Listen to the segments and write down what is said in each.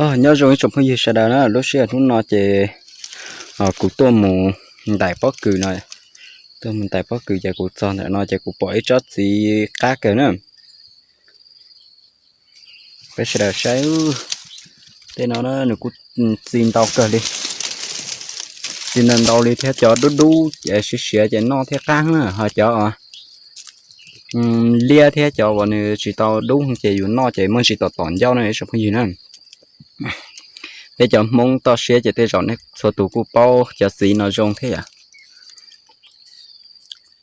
Nyob zoo ib tsoom phooj ywg sawv daws na, lub sij hawm hnub no ces kuv tuaj mus ntais pob kws no, tuaj mus ntais pob kws ces kuv txog ntawm no ces kuv pom ib tsob txiv qab kawg na. Peb sawv daws saib, tej no nws kuj txi ntau kawg li, txi ntau ntau li thiab cov dub dub siav siav ces noj thiab qab na, ho cov liab thiab cov uas nws tsis tau dub ces yus noj ces muaj ntsis tom tom ncauj na ib tsoom phooj ywg na. Peb cov Hmoob toj siab ces tej zaum nej txhua tus kuj paub cov txiv no zoo thiab yom.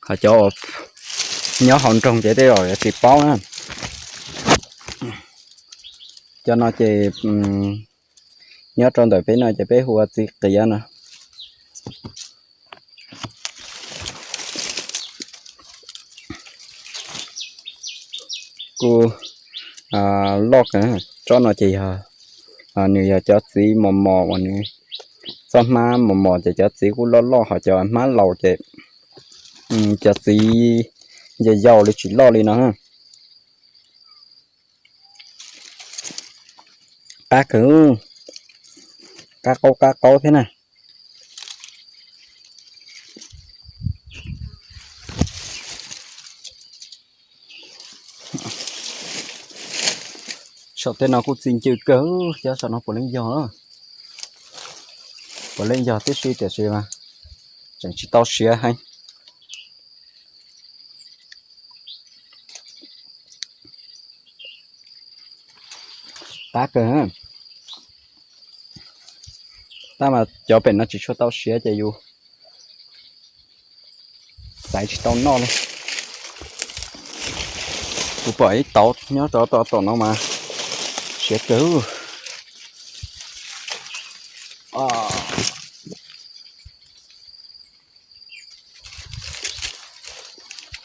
Ho cov uas nyob hauv nroog ces tej zaum yuav tsis paub na. Cov no ces nyob rau ntawm peb no ces peb hu ua txiv qiav no. Kuj loj kawg, tsob no ces yog, nws yog cov txiv mos mos uas nws txoj hmab mos mos ces cov txiv kuj loj loj, ho cov hmab laus ces cov txiv yau yau li tsis loj li no. Qab kawg, qab qaub qab qaub thiab na. Saum tej no kuj txi ncw kawg, cov saum no puav leej yog, puav leej yog tib si tiam sis mas tseem tsis tau siav heev. Qab kawg, tab mas cov pem no tsis tshua tau siav ces yus xaiv tsis tau noj li. Kuv pom ib tauv nyob rau tom no mas siav kawg.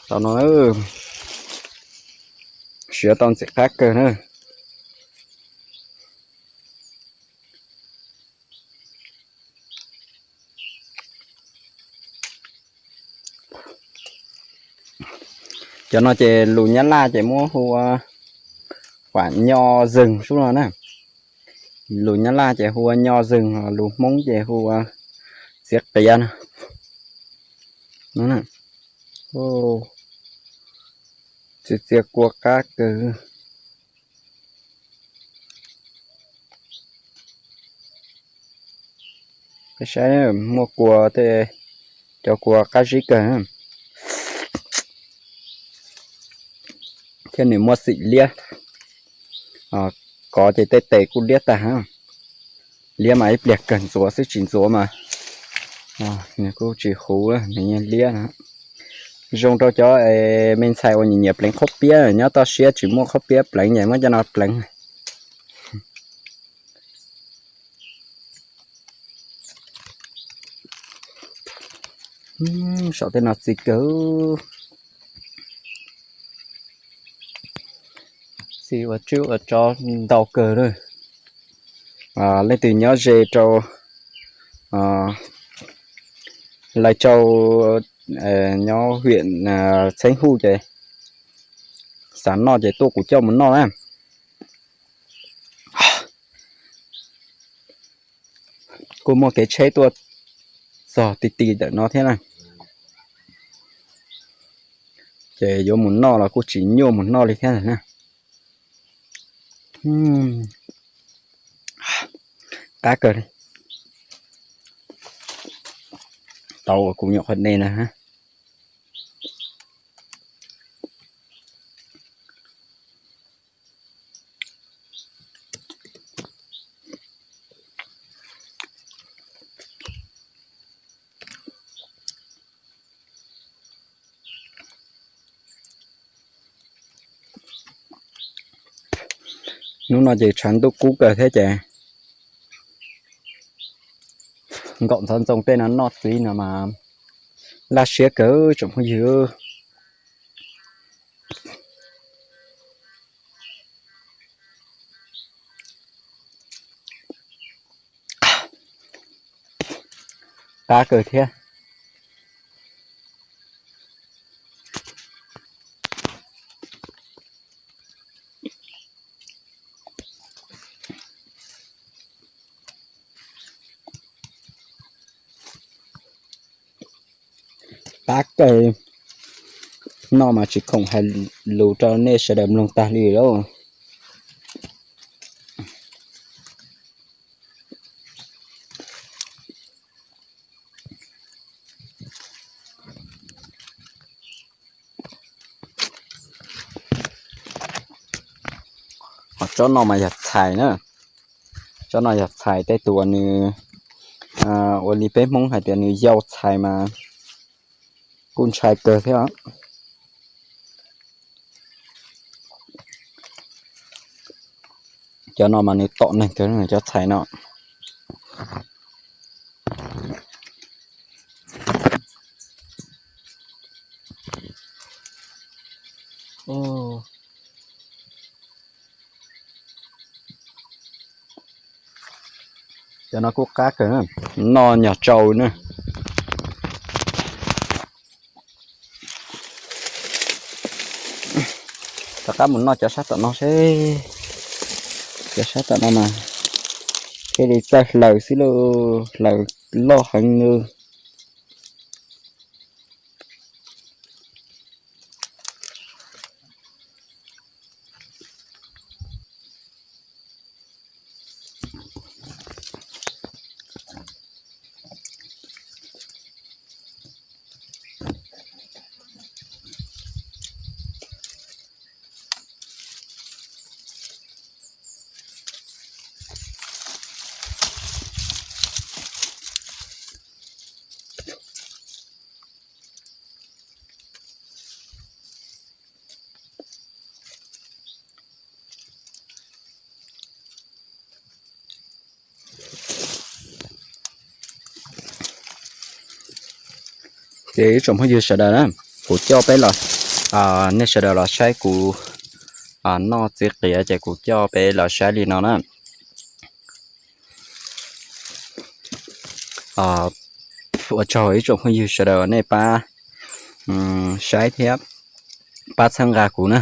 Tauv no siav tau ntxim qab kawg na. Cov no ces lus Nyab Laj ces muab hu ua quam nyo zeeg sub no na. Lus Nyab Laj ces hu ua nyo zeeg, lus Hmoob ces hu ua txiv qiav no. Txiv txiav kua qab kawg. Peb saib muaj kua tej, cov kua qab zib kawg thiab nws muaj xim liab. Kov ces tej tes kuj liab tag. Liab mas ib pliag kawg ntxuav xwb, tsis ntxuav mas nws kuj tsis huv, nws yeej liab na. Zoo rau cov me ntxhais uas nyiam nyiam pleev qhob piab, nyob toj siab tsis muaj qhob piab pleev ces muab cov no pleev. Saum tej no txi kawg, txi ua tswb ua tsov ntau kawg li. Leej twg nyob ze rau Lai Châu, nyob huyện Xeev Hwm ces xav noj ces tuaj kuv coj mus noj na. Kuj muaj kev tsheb tuaj txog ti ti ntawm no thiab na, ces yuav mus noj los kuj tsis nyuaj mus noj li thiab na. Qab kawg li. Tau uas kuv nyuam qhuav de na. Hnub no ces tshav ntuj kub kawg thiab ces nkaum ntxov ntxoo tej no noj txiv no mas laj siab kawg tsoom phooj ywg. Qab kawg thiab. qab kawg. Noj mas tsis khoom hais lus rau nej sawv daws mloog tag li lauj. Ho tsob no mas yog txhais na. Tsob no yog txhais, tej tus uas nws ua li peb Hmoob hais tias nws yau txhais mas kuj ntshai kawg thiab. Cov no mas nws tom neeg kawg, cov txhais no. Cov no kuj qab kawg, noj nyog tsau na. Rov qab mus noj cov sab tom no seb. Cov sab tom no mas thiaj li txawj hlaws xwb lauj, hlaws loj heev li. Ces ib tsoom phooj ywg sawv daws na, kuv coj peb los, nej sawv daws los saib kuv noj txiv qias ces kuv coj peb los saib li no na. Ua tsaug ib tsoom phooj ywg sawv daws nej pab saib thiab pab txhawb nqa kuv na.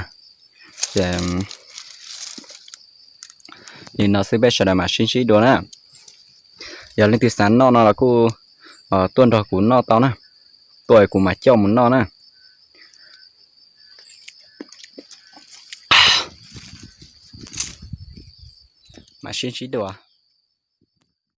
Ces li no xwb peb sawv daws mam sib ntsib dua na. Yog leej twg xav noj no los kuj tuaj nrog kuv noj tau na, tuaj kuv mam coj mus noj na. Mam sib ntsib dua.